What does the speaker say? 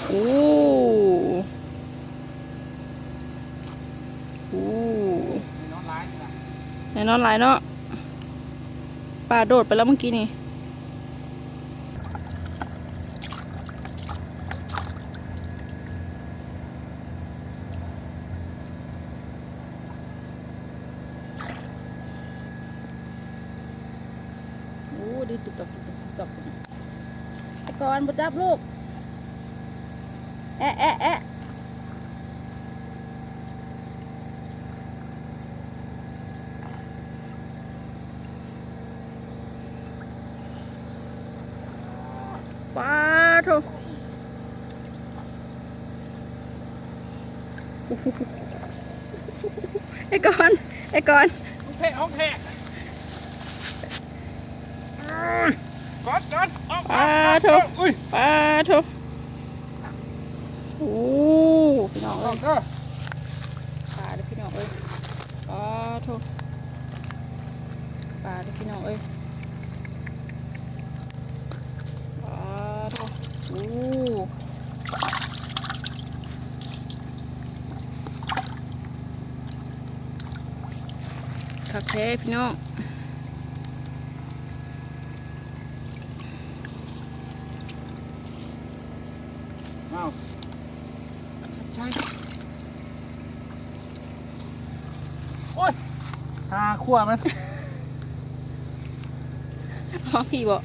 ໂອ້ ໂອ້ ແນ່ນອນຫຼາຍເນາະ ແນ່ນອນຫຼາຍເນາະ ປາໂດດໄປແລ້ວເມື່ອກີ້ນີ້. ໂອ້ ດີດຕຸບຕັບ ຕຸບຕັບ ຕຸບຕັບ. ໄອ້ກອນ ບໍ່ຈັບລູກ ແອະ ແອະ ແອະ. ປາໂທ້ ໄອ້ກອນ ໄອ້ກອນ ຂອງແທ້ ຂອງແທ້ ກອນ ກອນ ອອກ ປາໂທ້ ອອກ ອຸ້ຍ ປາໂທ້ ໂອ້ ພີ່ນ້ອງເອີຍ ປາເດີພີ່ນ້ອງເອີຍ ປາໂທ້ ປາເດີພີ່ນ້ອງເອີຍ ປາໂທ້ ໂອ້ ຄັກແທ້ພີ່ນ້ອງ. ອ້າວ ໃຊ່ ໂອ້ຍ ຫາຂວ້າມັນ ເອົາພີ້ບໍ?